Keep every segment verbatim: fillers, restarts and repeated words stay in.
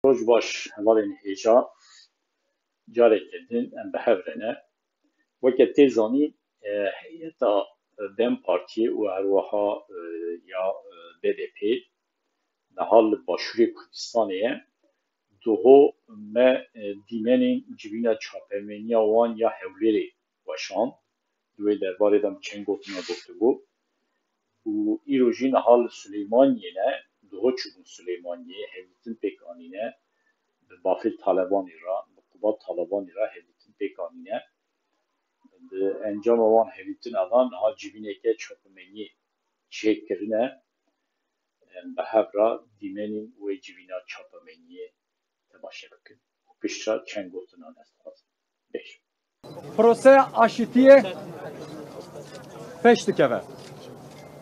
Roj baş, hevalên hêja. Careke din em bi hev re ne. Weke tê zanîn, e, heyeta DEM Partiyê û her wiha, e, ya, e, B D P niha li Başûrê Kurdistanê ye. Doho me, e, dîmenên civîna çapemeniya wan ya Hewlêrê weşand. Di wê derbarê de em çend gotina gotibû. Û îro jî niha li Silêmaniyê ne, doho çûbûn Silêmaniyê, hevdîtin pêk anîne, bi Bafil Talebanî re, bi Qubat Talebanî re hevdîtin pêk anîne. Di encama wan hevdîtina de niha civîneke çapemeniyê çêkirine. Em bi hev re dîmenên wê civîna çapemeniyê temaşe bikin. Û piştre çend gotinan ez dixwazim bêjim. Proseya aşîtiyê pêş dikeve.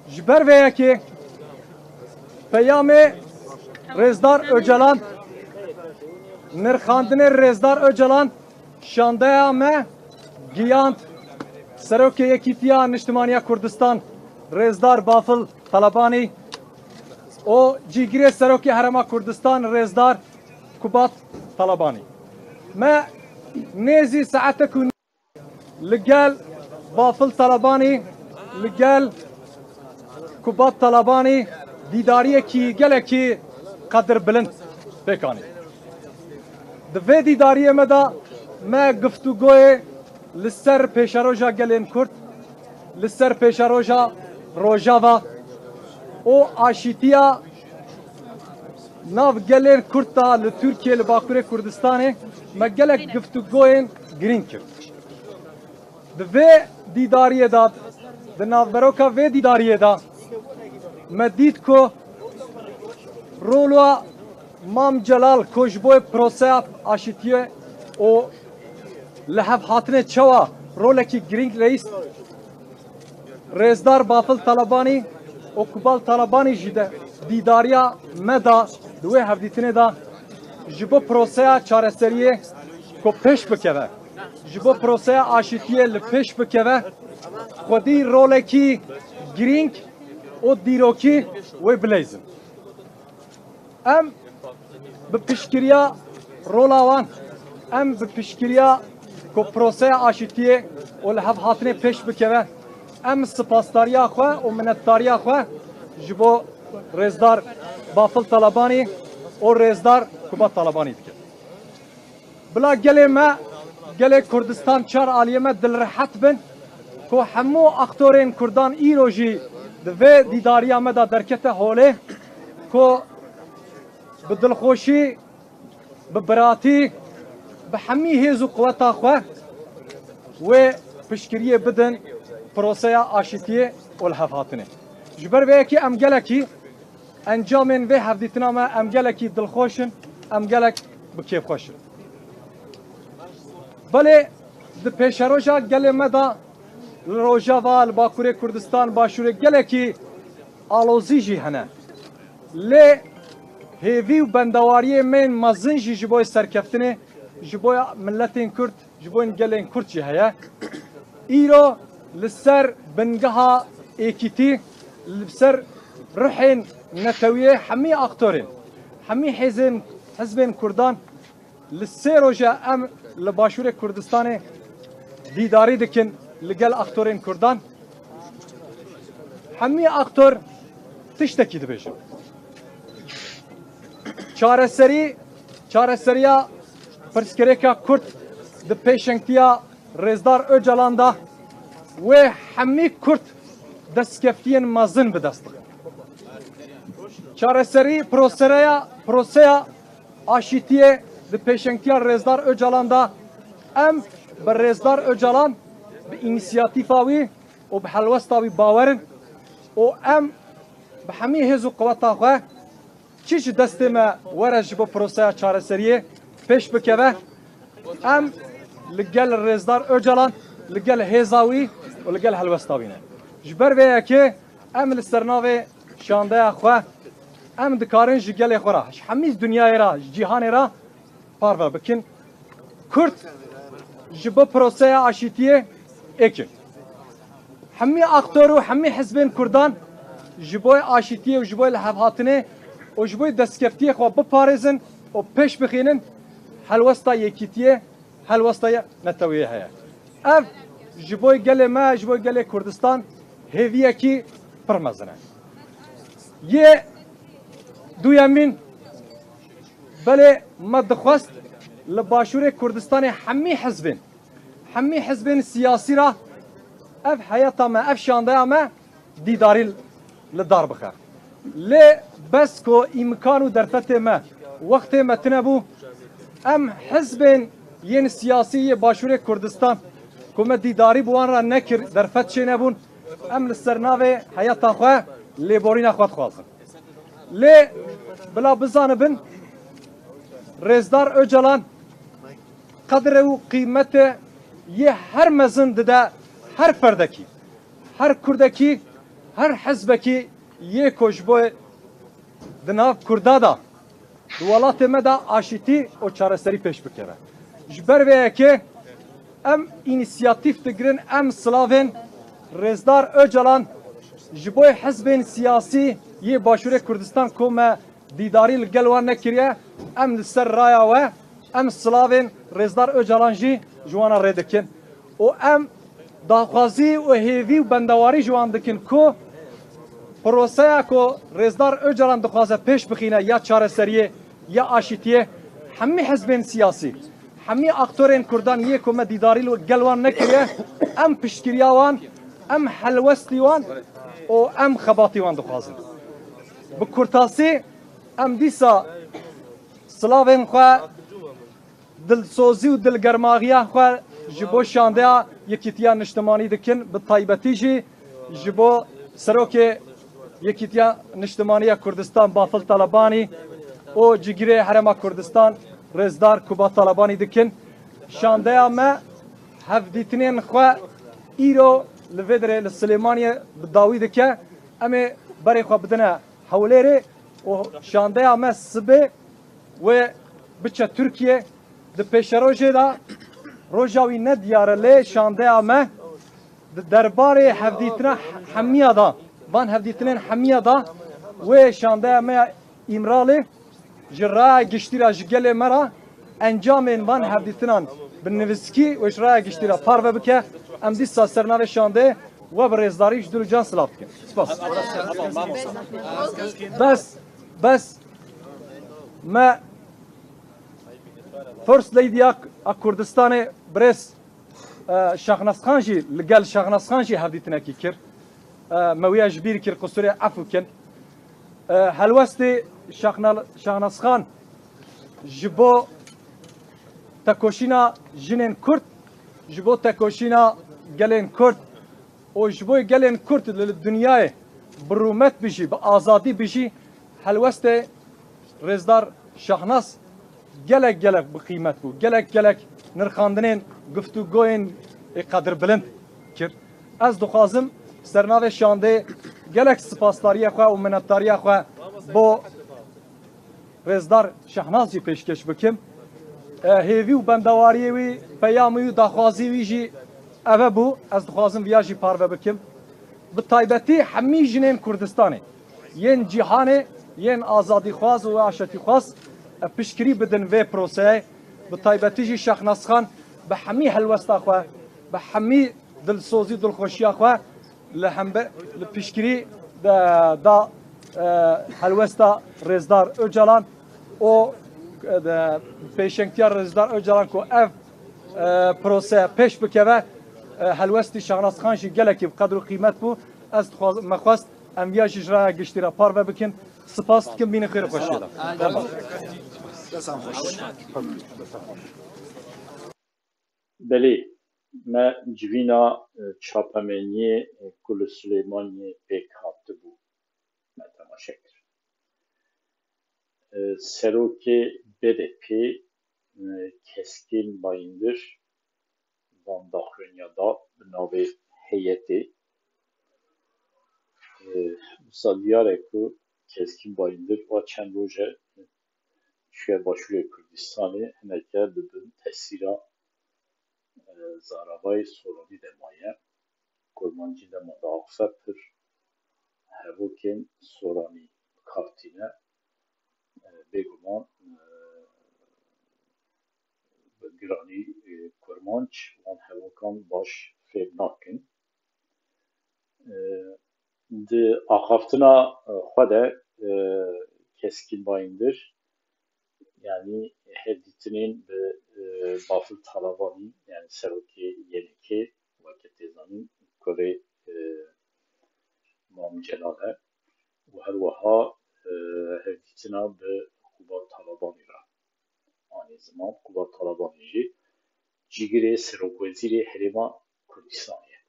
Ji ber vê yekê peyamê Rêzdar Ocalan, nirxandinê Rêzdar Ocalan şandeya me giyand Serokê Yekîtiya Niştimaniya Kurdistan Rêzdar Bafil Talebanî û cîgirê Serokê Herêma Kurdistan Rêzdar Kubat Talebanî. Me nêzî saetek û li gel Bafil Talebanî, li gel Kubat Talebanî dîdariyekî gelekî qedirbilind pêk anî. Di vê dîdariyê me de me guftûgoyê li ser pêşeroja gelên Kurd, li ser pêşeroja Rojava û aşîtiya nav gelên Kurd de li Tirkiyê, li Bakurê Kurdistanê me gelek guftûgoyên girîng kir. Di vê dîdariyê de, di navberoka vê dîdariyê de me dît ku rola Mam Celal ku ji bo proseya aşîtiyê û li hev hatinê çawa rolekî girîng reîs Rêzdar Bafil Talebanî û Kubal Talebanî jî de dîdariya me da di wê hevdîtinê de ji bo proseya çareseriyê ku pêş bikeve, ji bo proseya aşîtiyê li pêş bikeve, xwedî rolekî girîng û dîrokî wê bileyzin. Em bi piştgiriya rola wan, em bi piştgiriya ku proseya aşîtiyê û li hev hatinê pêş bikeve, em spasdariya xwe û minetdariya xwe ji bo Rêzdar Bafil Talebanî û Rêzdar Kubat Talebanî dikin. Bila gelê me, gelê Kurdistan çar aliyê me dilrehet bin ku hemû aktorên Kurdan îro jî di vê dîdariya me de derkete holê ku bi dilxweşî, bi biratî, bi hemî hêz û quweta xwe wê piştgiriyê bidin proseya aşîtiyê û li hev hatinê. Ji ber vê yekê em gelekî encamên vê hevdîtina me em gelekî dilxweş in, em gelek bi kêfxweş in. Belê di pêşeroja gelê me de li Rojava, li Bakurê Kurdistan, Başûrê gelekî alozî jî hene. Lê hêvî û bendewariyê me yên mezin jî ji bo serkeftinê, ji bo miletên Kurd, ji bo gelên Kurd jî heye. Îro li ser bingeha êkîtî, li ser ruhên netewiyê hemî aktorên, hemî hêzên, hizbên Kurdan li sê roja em li Başûrê Kurdistanê dîdarî dikin li gel aktorên Kurdan. Hemî aktor tiştekî dibêjin. Çareserî, çareseriya pirsgirêka Kurd di pêşengtiya Rêzdar Ocalan de wê hemî Kurd destkeftiyên mezin bi dest bixin. Çareserî prosereya, proseya aşîtiyê di pêşengtiya Rêzdar Ocalan de em bi Rêzdar Ocalan, bi înîsiyatîfa wî û bi helwesta wî bawer in û em bi hemî hêz û quweta xwe çi ji destê me were ji bo proseya çareseriyê pêş bikeve, em li gel Rêzdar Ocalan, li gel hêza wî û li gel helwesta wî ne. Ji ber vê yekê em li ser navê şandeya xwe, em dikarin ji gelê xwe re, ji hemî dinyayê re, ji cîhanê re parve bikin. Kurd ji bo proseya aşîtiyê êk in. Hemî aktor û hemî hizbên Kurdan ji bo aşîtiyê û ji bo lihevhatinê û ji bo destkeftiyê xwe biparêzin, û pêş bixînin helwesta yekîtiyê, helwesta ye neteweyê heye. Ev ji bo gelê me, ji bo gelê Kurdistan hêviyekî pir mezin e. Yê duyemîn, belê me dixwest li Başûrê Kurdistanê hemî hizbên, hemî hizbên siyasî re ev heyeta me, ev şandeya me dîdarî li dar bixe. Lê bes ku îmkan û derfetê me, wextê me tune bû, em hizbên yên siyasî yê Başûrê Kurdistan ku me dîdarî bi wan re nekir, derfet çênebûn, em li ser navê heyeta xwe lêborîna xwe dixwazin. Lê bila bizanibin, Rêzdar Ocalan qedre û qîmete yê her mezin dide her ferdekî, her kurdekî, her hizbekî yê ku ji bo di nav Kurda de, di welatê me de aşîtî û çareserî pêş bikeve. Ji ber vê yekê em înîsiyatîf digirin, em silavên Rêzdar Ocalan ji bo hizbên siyasî yê Başûrê Kurdistan ku me dîdarî li gel wan nekiriye, em li ser raya we, em silavên Rêzdar Ocalan jî ji wan re rê dikin û em daxwazî û hêvî û bendewarî ji wan dikin ku proseya ku Rêzdar Ocalan dixwaze pêş bixîne ya çareseriyê, ya aşîtiyê, hemî hizbên siyasî, hemî aktorên Kurdan yê ku me dîdarî li gel wan nekiriye, em piştgiriya wan, em helwestî wan û em xebatî wan dixwazin. Bi kurtasî, em dîsa silavên xwe, dilsozî û dilgermaxiya xwe ji bo şandeya Yekîtiya Niştimanî dikin, bi taybetî jî ji bo Serokê Yekîtiya Niştimanî ya Kurdistan Bafil Talebanî û Cigirê Herêma Kurdistan Rêzdar Kuba Talebanî dikin. Şandeya me hevdîtinên xwe îro li vê derê li Silêmaniyê bi dawî dike. Em ê berê xwe bidine Hewlêrê û şandeya me sibê wê biçe Tirkiye. Di pêşerojê de roja wî ne diyar e, lê şandeya me di derbarê hevdîtina hemiya de, van hevdîtinên hemiya de wê şandeya me ya Îmralê ji raya giştî re, ji gelê me re encamên van hevdîtinan bi nivîskî û ji raya giştî re parve bike. Em dîsa ser navê şandê we bi rêzdarî ji dil û can silav dikin. Spas. Bes, bes me First Lady a, a Kurdistanê birêz, e, Şaxnas Xan jî, li gel Şaxnas Xan jî hevdîtinekî kir. E, me wîya ji bîr kir, qusûrê efû kin. E, helwestê Şaxna-, Şaxnas Xan ji bo tekoşîna jinên Kurd, ji bo tekoşîna gelên Kurd û ji bo gelên Kurd li, li dinyayê bi rûmet bijî, bi azadî bijî, helwestê Rêzdar Şahnas gelek gelek bi qîmet bû. Gelek gelek nirxandinên guftûgoyên ê qedirbilind kir. Ez dixwazim ser navê şandê gelek sipasdariya xwe û minetdariya xwe bo Rêzdar Şahnaz jî pêşkêş bikim. E, hêvî û bendewariyê wî, peyamê wî, daxwazî wî jî eve bû. Ez dixwazim viya jî parve bikim. Bi taybetî hemî jinên Kurdistanê, yên cîhanê, yên azadîxwaz û aşetîxwaz, e, piştgirî bidin vê proseyê. Bi taybetî jî Şahnaz Xan bi hemî helwesta xwe, bi hemî dilsozî, dilxweşiya xwe li hembe-, li piştgirî de, da, e, helwesta Rêzdar Ocalan û, e, de, pêşengtiya Rêzdar Ocalan ku ev, e, prose pêş bikeve, e, helwestî Şahnaz Xan jî gelekî bi qedr û qîmet bû. Ez dixwaz-, me xwest em viya jî ji raya giştî re parve bikin. Spas dikim, bînin xêr û xweşiyê de. Belê, me civîna, e, çapemeniyê, e, ku li Silêmaniyê pêk hatibû, me temaşe kir. E, serokê B D P, e, Keskîn Bayindir, van daxuyaniya da bi navê heyetê. E, wisa diyar e ku Keskîn Bayindir va çend roj e çûye Başûrê Kurdistanê, hineke li bin tesîra, e, zaravayê Soranî de maye. Kurmancî dema diaxife pir hevokên Soranî bi kar tîne. E, bêguman, e, Kurmanc wan hevakan baş fêm nakin. E, di axaftina, e, xwe de, e, Keskîn Bayindir, yanî hevdîtinên bi, e, Bafil Talabanî, yanî serokê Y N K, weke tê zanîn, kurê, e, Mam Celal e û her wiha, e, hevdîtina bi Kubat Talabanî re anî ziman. Kubat Talabanî jî cîgirê serokwezîrê Herêma Kurdistanê ye.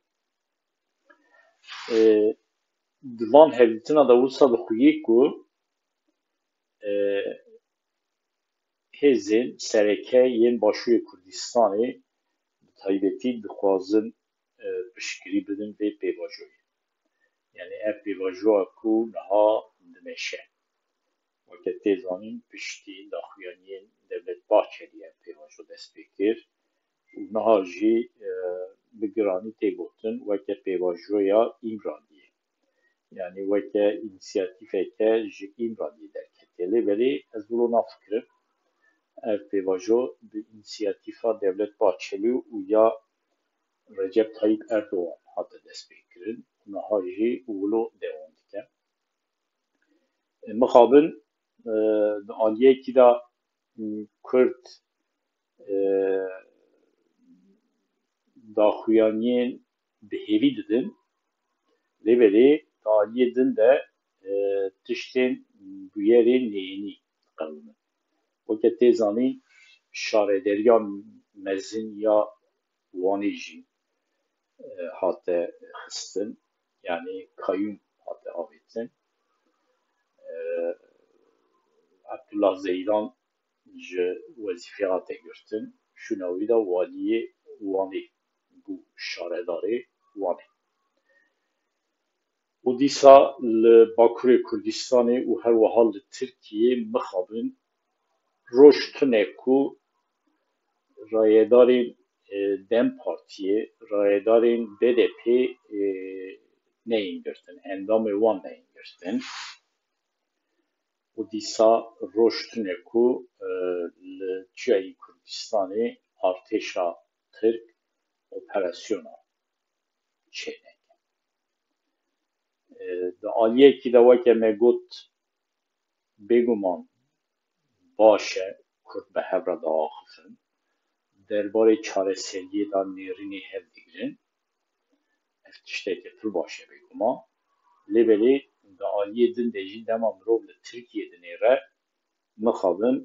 E, di van hevdîtina de wisa dixuye ku, e, hêzên sereke yên Başûrê Kurdistanê bi taybetî dixwazin, e, piştgirî bidin vê pêvajoyê. Yanî ev pêvajoya ku niha dimeşe. Weke tê zanîn, piştî daxuyaniyên Devlet Bahçelî ev pêvajo dest pê kir û niha jî, e, bi giranî tê gotin weke pêvajoya Îmraliyê. Yanî weke însiyatîfeke ji Îmraliyê derketiye. Lê belê ez wilo nafikirim ev pêvajo bi însiyatîfa Devlet Bahçelî û ya Recep Tayyip Erdogan hate destpêkirin û niha jî wilo dewam dike. E, mixabin, e, di aliyekî de, m, Kurd, e, daxuyaniyên bi hêvî didin, lê belê di aliyê din de, e, tiştên bûyerên neyînî diqewimin. Weke tê zanîn, şarederiya mezin ya Wanê jî, e, hate xistin, yanî kayyûm hate avêtin. E, Abdullah Zeydan ji wezîfê hate girtin, şûna wî de waliyê Wanê bû, şaredarê Wanê. Û dîsa li Bakurê Kurdistanê û her wiha li Tirkiyê mixabin roj tune ku rayedarên, e, DEM Partiyê, rayedarên B D P, e, neyên girtin, endamê wan neyên girtin. Û dîsa roj tune ku, e, li çiyayên Kurdistanê artêşa Tirk operasyona çêneke. E, di aliyekî de weke me got, bêguman baş e Kurd bi hev re diaxifin. Derbarê çareseriyê de nêrînê hev digirin. Ev tişteke pir baş e bêguman. Lê belê di aliyê din de jî dema mirov li Tirkiyê dinêre, mixabin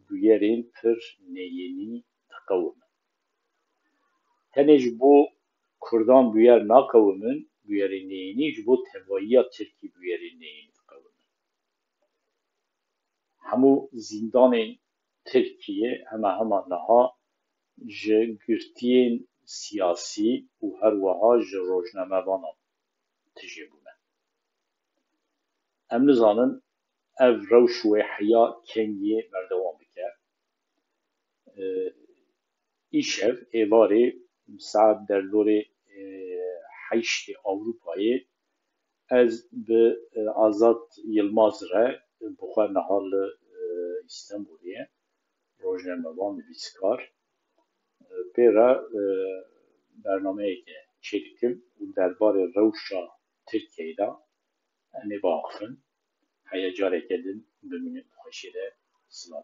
bûyerên pir neyênî diqewimin. Tenê ji bo Kurdan bûyer naqewimin, bûyerên neyênî, ji bo tevahiya Tirkî bûyerên neyênî diqewimin. Hemû zîndanên Tirkiyê hema hema niha ji girtiyên siyasî û her wiha ji rojnamevanan tijê bûne. Em nizanin ev rewş wê heya kengî berdewam bike. E, Îşev, êvarê, saet derdorê, e, heştê Ewropayê ez bi, e, Azad Yilmaz re bi xwe niha li, e, Îstanbulê ye, rojnamevan, nivîskar, e, pê re, e, bernameyeke çêdikim û derbarê rewşa Tirkiyeyê de em ê biaxifin. Heya careke din bimînin, xweşiyê de, silav.